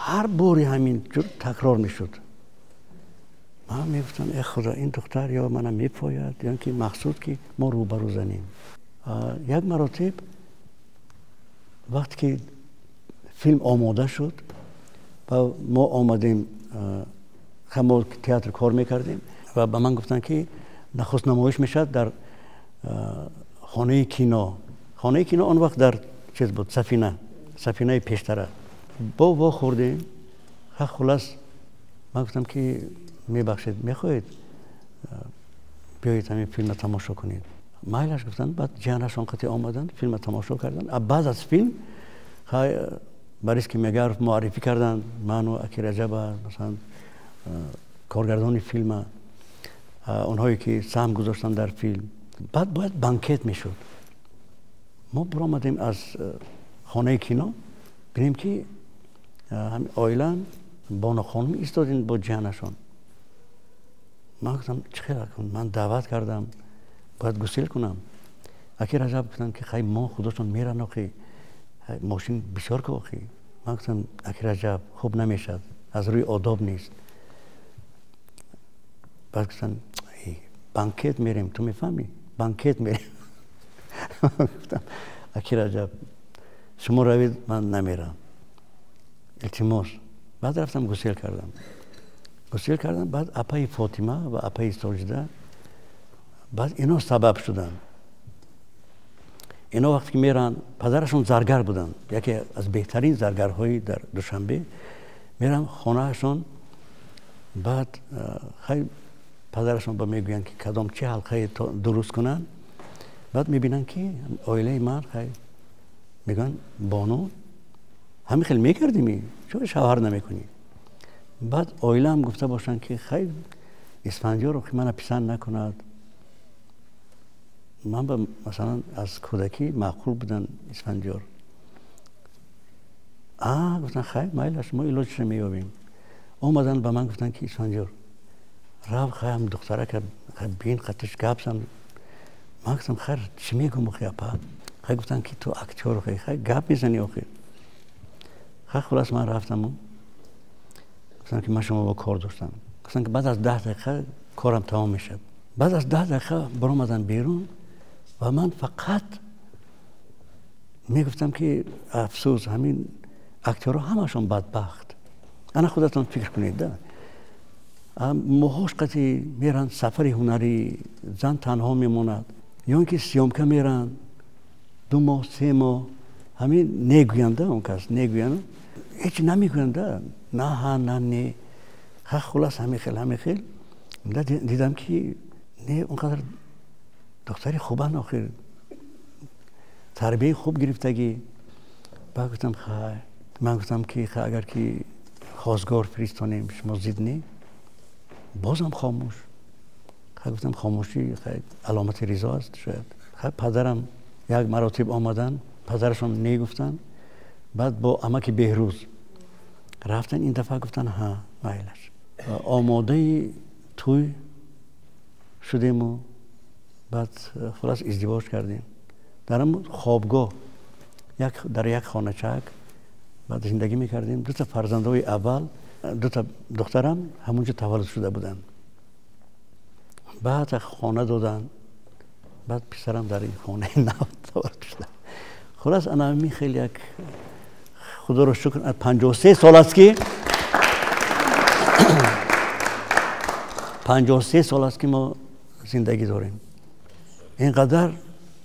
Ҳар бори ҳамин ҷур такрор мешуд. Ман мегуфтам, э худо, ин духтар ё мана мепояд, ё ки мақсуд ки мо рӯбарӯ занем. Як маротиб вақте ки филм омода шуд ва мо омадем, мо театр кор мекардем, ва ба ман гуфтанд ки нахуст намоиш мешавад дар хонаи кино. Хонаи кино он вақт дар чиз буд, сафина, сафинаи пештара. Бо вохӯрдем, хулас ман гуфтам ки мебахшед, мехоҳед биёед ҳамин филмро тамошо кунед? Майлаш гуфтанд. Баъд ҷиҳанашон қатъи омаданд, филмро тамошо карданд. Баъд аз филм Борис Кимиёгаров муаррифӣ карданд ману аки Раҷаба, масалан коргардони филма, онҳое ки саҳм гузоштанд дар филм. Баъд бояд банкет мешуд. Мо биромадем аз хонаи кино, бинем ки ҳамин оилаам Бону хонум истодем бо ҷиҳанашон. Ман гуфтам, чӣ хел кун, ман даъват кардам, бояд гусел кунам. Аки Раҷаб гуфтанд ки хай мо худошон меран, охи мошин бисёр ки охи. Ман гуфтам, аки Раҷаб, хуб намешавад, аз рӯи одоб нест. Баъд гуфтанд, банкет мерем, ту мефаҳмӣ? Банкет мерем. Гуфтам, аки Раҷаб, шумо равед, ман намерам, илтимос. Баъд рафтам гусел кардам. Гусел кардам, баъд апаи Фотима ва апаи Соҷида, баъд ино сабаб шуданд. Ино вақте ки меранд, падарашон заргар буданд, яке аз беҳтарин заргарҳои дар Душанбе. Мерам хонаашон, баъд хай падарашон ба мегӯянд ки кадом чӣ ҳалқае дуруст кунанд. Баъд мебинанд ки оилаи ман, хай мегӯянд, Бону, ҳамин хел мекардими, чаро шавҳар намекунӣ? Баъд оилаам гуфта бошанд ки хай Исфандиёр охи мана писанд накунад. Ман ба масалан аз кӯдакӣ маъқул будан Исфандиёр. Гуфтан, хай майлаш, мо илоҷиша меёбем. Омаданд ба ман гуфтанд ки Исфандиёр, рав хай ҳам духтарака бин, қатиш гап зан. Ман гуфтам, хайр, чӣ мегӯм охи апа? Хай гуфтанд ки ту актёр охи, хай гап мезанӣ охи. Хай хулас ман рафтаму гуфтам ки ман шумо бо кор доштам. Гуфтам ки баъд аз 10 дақиқа корам тамом мешавад. Баъд аз 10 дақиқа баромадам берун ва ман фақат мегуфтам ки афсӯс, ҳамин актёрҳо ҳамашон бадбахт. Ана худатон фикр кунед, да, моҳош қатӣ меранд сафари ҳунарӣ, зан танҳо мемонад, ё ин ки съёмка меранд 2 моҳ, 3 моҳ, ҳамин негӯянд, он кас негӯянд, ҳеҷ намегӯянд, на ҳа, на не. Ха хулас ҳамин хел, ҳамин хел дидам ки не, он қадар духтари хубанд, охир тарбияи хуб гирифтагӣ. Баъд гуфтам, хай, ман гуфтам ки агар ки хостгор фиристонем, шумо зид не? Бозам хомӯш. Хай гуфтам, хомӯшӣ аломати ризо аст шояд. Хай падарам як маротиб омаданд, падарашон не гуфтанд. Баъд бо амаки Беҳрӯз рафтан, ин дафъа гуфтанд, ҳа, майлаш. Омодаи тӯй шудему баъд хулас издивоҷ кардем. Дар ҳамон хобгоҳ, дар як хоначак Баъд зиндагӣ мекардем. Ду та фарзандҳои аввал, ду та духтарам ҳамонҷо таваллуд шуда буданд. Баъд хона доданд. Баъд писарам дар ин хонаи нав таваллуд шуда. Хулас ана ҳамин хеле як худоро шукр 53 сол аст ки 53 сол аст ки мо зиндагӣ дорем. Инқадар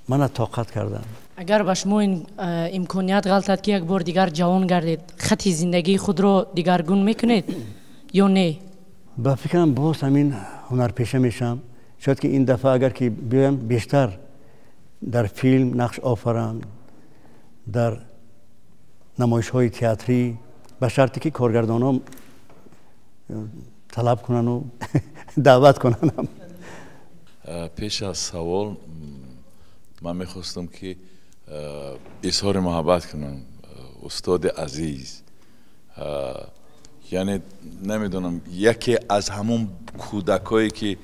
мана тоқат кардам. Агар ба шумо ин имконият ғалтад ки як бор дигар ҷавон гардед, хати зиндагии худро дигаргун мекунед ё не? Ба фикрам боз ҳамин ҳунарпеша мешавам. Шояд ки ин дафъа агар ки биёям бештар дар филм нақш офарам, дар намоишҳои театрӣ, ба шарте ки коргардонҳо талаб кунану даъват кунанам. Пеш аз савол ман мехостам ки изҳори муҳаббат кунам устоди азиз. Яъне намедонам, яке аз ҳамон кӯдакое ки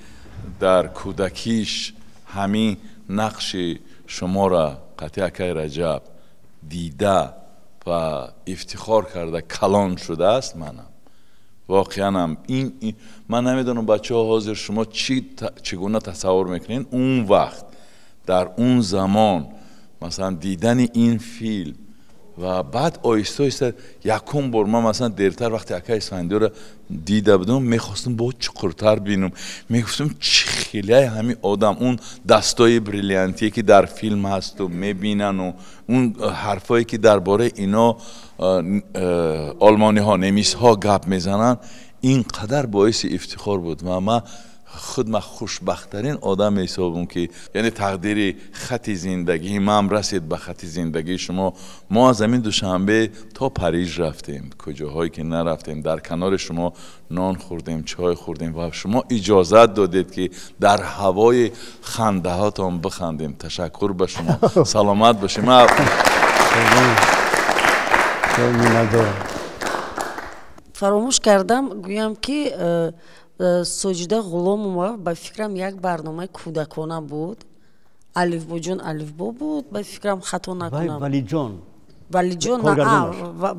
дар кӯдакиш ҳамин нақши шуморо қатъи акай Раҷаб дида ва ифтихор карда калон шудааст манам. Воқеанам ин ман намедонам бачаҳо ҳозир шумо чӣ гуна тасаввур мекунед. Он вақт дар он замон масалан дидани ин филм ва баъд оҳиста оҳиста якум бор ман масалан дертар вақте акай Исфандиёрро дида будам, мехостам бо чуқуртар бинам. Мегуфтам чӣ хеле ҳамин одам, он дастои бриллиантие ки дар филм ҳасту мебинану он ҳарфое ки дар бораи ино олмониҳо, немисҳо гап мезананд, ин қадар боиси ифтихор буд ва ман худ ман хушбахттарин одам меҳисобам ки яъне тақдири хати зиндагии ман расид ба хати зиндагии шумо. Мо аз ҳамин Душанбе то Париж рафтем, куҷоҳое ки нарафтем, дар канори шумо нон хӯрдем, чой хӯрдем ва шумо иҷозат додед ки дар ҳавои хандаҳотон бихандем. Ташаккур ба шумо, саломат бошед. Фаромӯш кардам гӯям ки Соҷида Ғуломова ба фикрам як барномаи кӯдакона буд. Алифбоҷон Алифбо буд, ба фикрам хато накунам. Валиҷон. Валиҷон,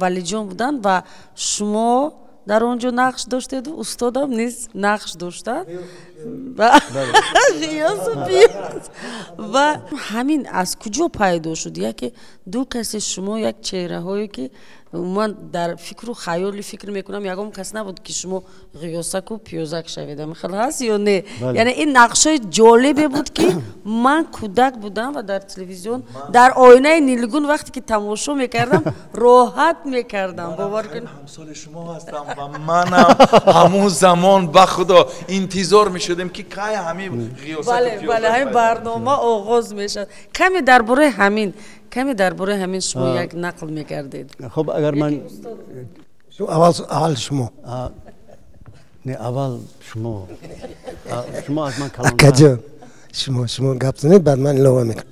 Валиҷон буданд ва шумо дар он ҷо нақш доштеду устодам низ нақш доштанд. Ва ҳамин аз куҷо пайдо шуд? Яке ду касе шумо як чеҳраҳое ки умуман дар фикру хаёли фикр мекунам ягон кас набуд ки шумо ғиёсаку пиёзак шавед. Хел ҳаст ё не? Яъне ин нақшҳои ҷолибе буд ки ман кӯдак будам ва дар телевизион дар оинаи нилгун вақте ки тамошо мекардам роҳат мекардам. Бовар кунед, ҳамсоли шумо ҳастам ва манам ҳамун замон ба худо интизор мешудем ки кай ҳамин ғиёсаку пиёзак. Бале, ҳамин барнома оғоз мешавад. Каме дар бораи ҳамин шумо як нақл мекардед. Хуб, агар ман аввал шумо. Не, аввал шумо. Шумо аз ман калонтар. Акаҷон, шумо гап занед, баъд ман илова мекунам.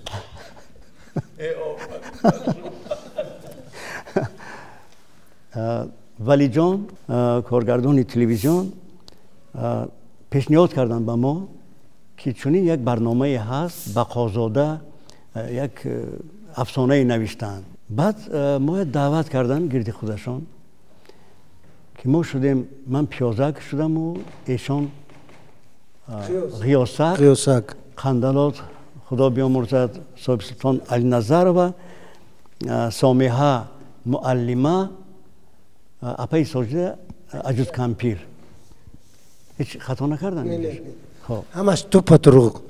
Валиҷон, коргардони телевизион, пешниҳод карданд ба мо ки чунин як барномае ҳаст, Бақозода як афсонае навиштанд. Баъд моя даъват карданд гирди худашон ки мо шудем, ман пиёзак шудаму эшон ғиёсак, Қандалот, худо биёмурзад, соҳиби султон Алиназарова, Сомиҳа муаллима, апаи Соҷида аҷуз кампир. Ҳеҷ хато накардам? Ҳамаш тупа туруғ.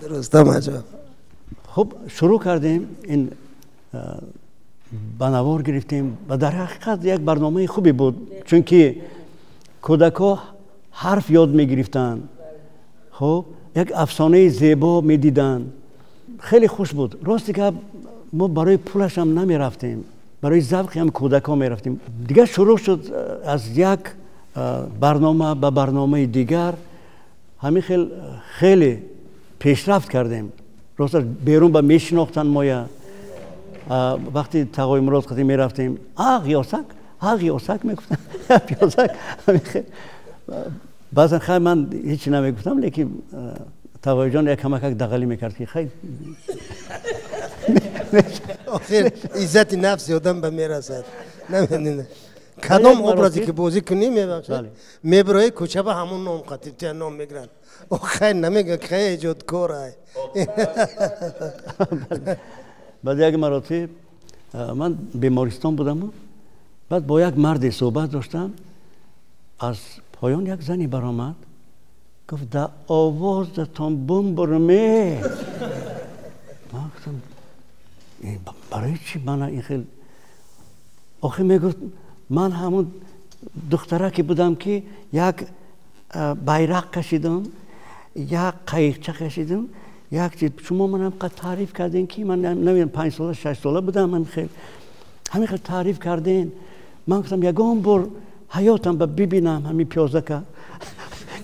Дуруст, ҳамаҷо. Хуб, шурӯъ кардем, ин ба навор гирифтем ва дар ҳақиқат як барномаи хубе буд, чунки кӯдакҳо ҳарф ёд мегирифтанд, хуб як афсонаи зебо медиданд. Хеле хуш буд. Рости гап, мо барои пулашам намерафтем, барои завқи ҳам кӯдакҳо мерафтем. Дигар шурӯъ шуд аз як барнома ба барномаи дигар. Ҳамин хел хеле пешрафт кардем. Росташ берун ба мешинохтанд моя. Вақти тағои Мурод қати мерафтем, а ғиёсак, а ғиёсак мегуфтанд, пиёзак. Баъзан хай ман ҳеҷ намегуфтам, лекин тағоиҷон як камакак дағалӣ мекард ки хай. Охир иззати нафси одам ба мерасад. Намедонам. Кадом образе ки бозӣ кунӣ, мебахшед, мебирои кӯча, ба ҳамон ном қатиб ном мегиранд. Хай, намегӯяд, хай, эҷодкор ай. Баъд як маротиб ман бемористон будаму баъд бо як марде суҳбат доштам. Аз поён як зане баромад, гуфт: «Да овозатон бумбурме». Ман гуфтам: «Барои чӣ мана ин хел?» Охир мегуфт: «Ман ҳамун духтараке будам, ки як байрақ кашидам, як қайиқча кашидам, як чиз. Шумо манам қад таъриф кардем, ки ман намедонам, 5 сола, 6 сола будам, ман хел ҳамин хел таъриф кардем». Ман гуфтам: «Ягон бор ҳаётам ба бибинам ҳамин пиёзака,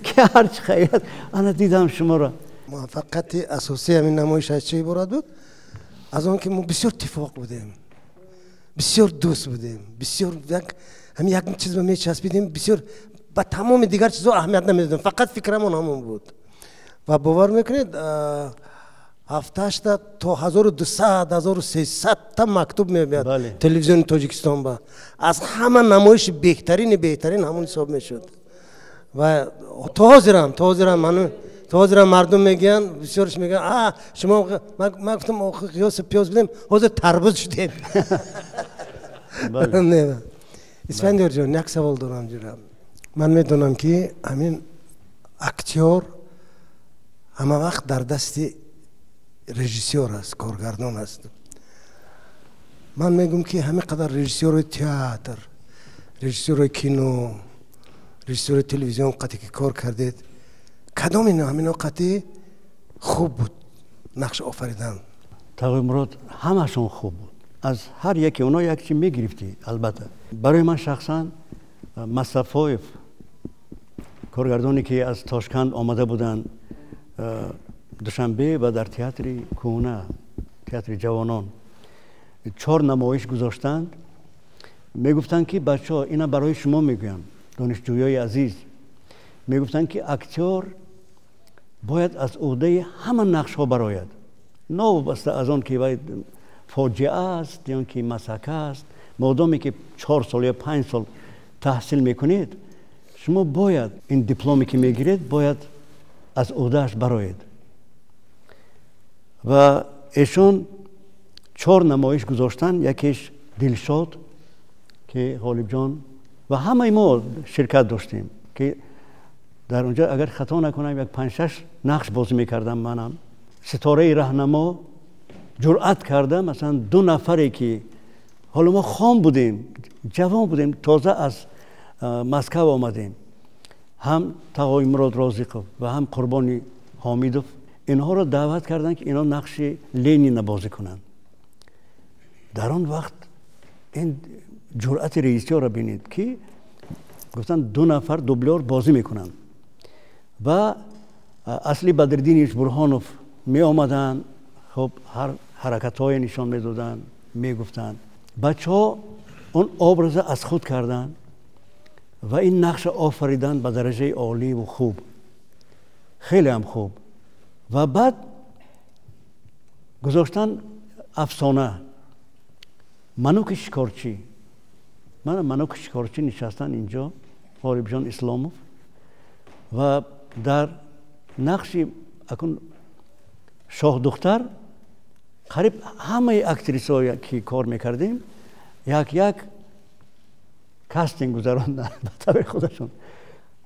ки ҳарчи хайрат, ана дидам шуморо». Муваффақияти асосии ҳамин намоиш аз чӣ иборат буд? Аз он ки мо бисёр иттифоқ будем, бисёр дӯст будем, бисёр як ҳамин як чиз ба мечаспидем, бисёр ба тамоми дигар чизҳо аҳамият намедодем, фақат фикрамон ҳамон буд. Ва бовар мекунед, ҳафташта то 1200, 1300-та мактуб меояд телевизиони Тоҷикистон ба. Аз ҳама намоиши беҳтарини беҳтарин ҳамон ҳисоб мешуд. Ва то ҳозирам мардум мегӯянд, бисёрш мегӯянд: «А шумо». Ман гуфтам: «Қиёси пиёз будем, ҳозир тарбуз шудем». Исфандиёрҷон, як савол дорам ҷура. Ман медонам, ки ҳамин актёр ҳама вақт дар дасти режиссёр аст, коргардон аст. Ман мегӯм, ки ҳамин қадар режиссёри театр, режиссёри кино, режиссёри телевизион қате ки кор кардед, кадом ино ҳамино қати хуб буд нақш офаридан? Тағои ҳамашон хуб буд, аз ҳар яке онҳо як чи мегирифтӣ. Албатта, барои ман шахсан Мастафоев, коргардоне ки аз Тошканд омада буданд Душанбе ва дар театри кӯҳна, театри ҷавонон, чор намоиш гузоштанд. Мегуфтанд, ки бачаҳо, ина барои шумо мегӯям, донишҷӯёи азиз, мегуфтанд, ки актёр бояд аз ӯҳдаи ҳама нақшҳо барояд, новобаста аз он ки вай фоҷиа аст ё ки масхара аст. Модоме ки 4 сол ё 5 сол таҳсил мекунед, шумо бояд ин дипломе ки мегиред, бояд аз ӯҳдааш бароед. Ва эшон чор намоиш гузоштанд. Якеш «Дилшод», ки Ғолибҷон ва ҳамаи мо ширкат доштем, ки дар онҷо, агар хато накунам, як панҷшаш нақш бозӣ мекардам. Манам Ситораи раҳнамо ҷуръат карда, масалан, ду нафаре ки ҳоло мо хом будем, ҷавон будем, тоза аз Москав омадем, ҳам Тағои Розиқов ва ҳам Қурбони Ҳомидов, инҳоро даъват карданд, ки инҳо нақши Ленина бозӣ кунанд. Дар он вақт ин ҷуръати режиссёрро бинед, ки гуфтанд, ду нафар дублёр бозӣ мекунанд. Ва Асли Бадриддинович Бурҳонов меомаданд, хуб, ҳар ҳаракатҳое нишон медоданд, мегуфтанд. Бачаҳо он образа аз худ карданд ва ин нақша офариданд ба дараҷаи оливу хуб, хеле ҳам хуб. Ва баъд гузоштан «Афсона», Мануки шикорчӣ. Мана Мануки шикорчӣ нишастан инҷо Ғолибҷон Исломов ва дар нақши акун шоҳдухтар қариб ҳамаи актрисое ки кор мекардем, як як кастинг гузаронданд ба таври худашон.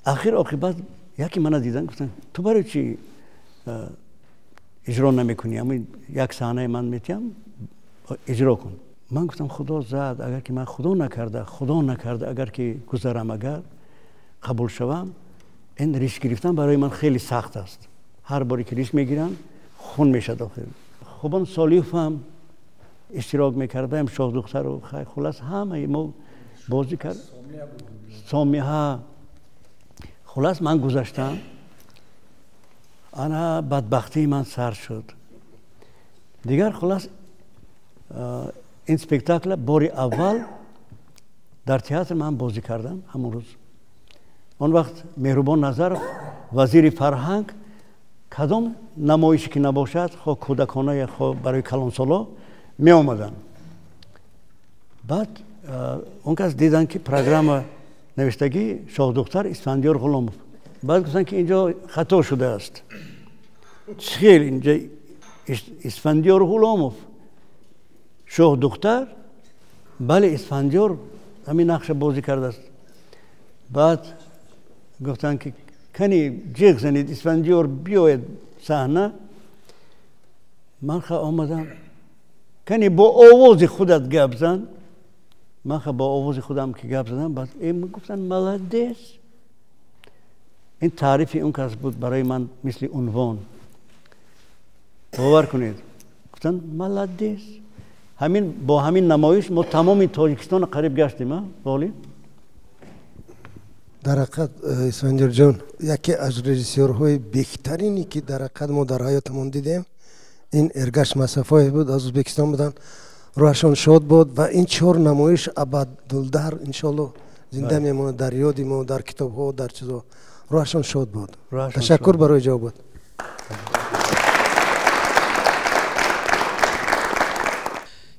Ахир оқибат яке мана дидан, гуфтанд: «Ту барои чи иҷро намекунӣ? Ҳамин як саҳнаи ман метиҳам, иҷро кун». Ман гуфтам: «Худо зад, агар ки ман, худо накарда, худо накарда, агар ки гузарам, агар қабул шавам, ин риск гирифтан барои ман хеле сахт аст. Ҳар боре ки риск мегирам, хун мешад». Охир Хубон Солиев ҳам иштирок мекард, ҳам шоҳдухтару, хулас, ҳамаи мо бозӣ кард, Сомиҳа. Хулас, ман гузаштам. Ана бадбахтии ман сар шуд дигар. Хулас, ин спектакла бори аввал дар театр ман бозӣ кардам ҳамон рӯз. Он вақт Меҳрубон Назаров вазири фарҳанг, кадом намоише ки набошад, хо кӯдакона, хо барои калонсоло. Меомаданд. Баъд он кас дидан, ки программа навиштагӣ Шоҳдухтар Исфандиёр Ғуломов. Баъд гуфтанд, ки инҷо хато шудааст. Чӣ хел инҷа Исфандиёр Ғуломов Шоҳдухтар? Бале, Исфандиёр ҳамин нақша бозӣ кардааст. Баъд гуфтанд, ки кани ҷеғ занед, Исфандиёр биёяд саҳна. Ман ха омадам. Кани бо овози худат гап зан. Ман ха бо овози худам ки гап задам, баъд гуфтанд молодец. Ин таърифи он кас буд барои ман мисли унвон. Бовар кунед, гуфтанд молодец. Ҳамин бо ҳамин намоиш мо тамоми Тоҷикистонро қариб гаштем, ғолиб. Дар ҳақиқат, Исфандиёрҷон, яке аз режиссёрҳои беҳтарине, ки дар ҳақиқат мо дар ҳаётамон дидем, ин Эргаш Масафоев буд, аз Ӯзбекистон буданд. Рӯҳашон шод буд ва ин чор намоиш абадулдаҳр иншоалло зинда мемонад дар ёди мо, дар китобҳо, дар чизо. Рӯҳашон шод буд. Ташаккур барои ҷавобот.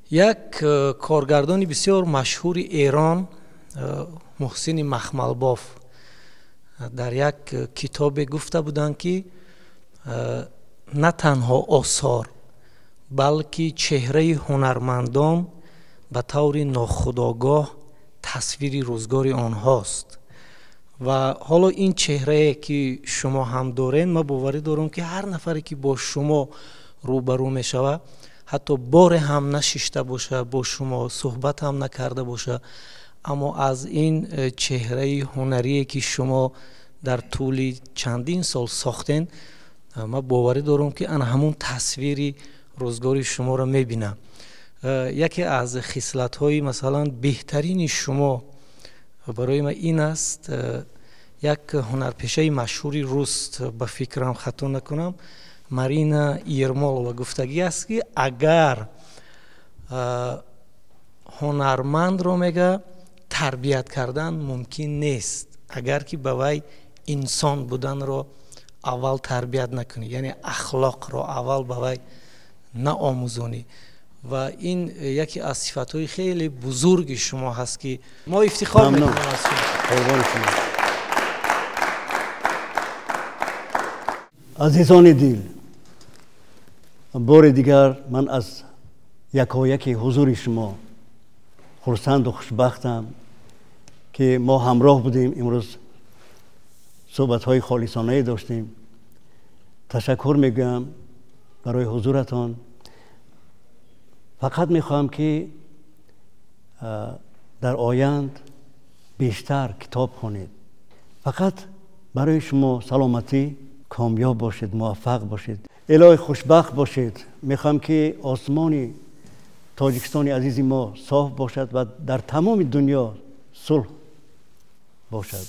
Як коргардони бисёр машҳури Эрон, Муҳсини Махмалбоф, дар як китобе гуфта буданд, ки на танҳо осор, балки чеҳраи ҳунармандон ба таври нохудогоҳ тасвири рӯзгори онҳост. Ва ҳоло ин чеҳрае, ки шумо ҳам доред, ман боварӣ дорам, ки ҳар нафаре, ки бо шумо рӯбарӯ мешавад, ҳатто боре ҳам нашишта боша, бо шумо суҳбат ҳам накарда боша, аммо аз ин чеҳраи ҳунарие, ки шумо дар тӯли чандин сол сохтен, ман боварӣ дорам, ки ана ҳамун тасвири рӯзгори шуморо мебинам. Яке аз хислатҳои масалан беҳтарини шумо барои ман ин аст: як ҳунарпешаи машҳури рус, ба фикрам хато накунам, Марина Ермолова, гуфтагӣ аст, ки агар ҳунармандро, мега, тарбият кардан мумкин нест, агар ки ба вай инсон буданро аввал тарбият накунӣ, яъне ахлоқро аввал ба вай наомӯзонӣ. Ва ин яке аз сифатҳои хеле бузурги шумо ҳаст, ки мо ифтихор мекунем аз шумо. Азизони дил, бори дигар ман аз якояки ҳузури шумо хурсанду хушбахтам, ки мо ҳамроҳ будем имрӯз, суҳбатҳои холисонае доштем. Ташаккур мегӯям барои ҳузуратон. Фақат мехоҳам, ки дар оянд бештар китоб хонед. Фақат барои шумо саломатӣ, комёб бошед, муваффақ бошед, илоҳи хушбахт бошед. Мехоҳам, ки осмони Тоҷикистони азизи мо соф бошад ва дар тамоми дунё сулҳ бошад.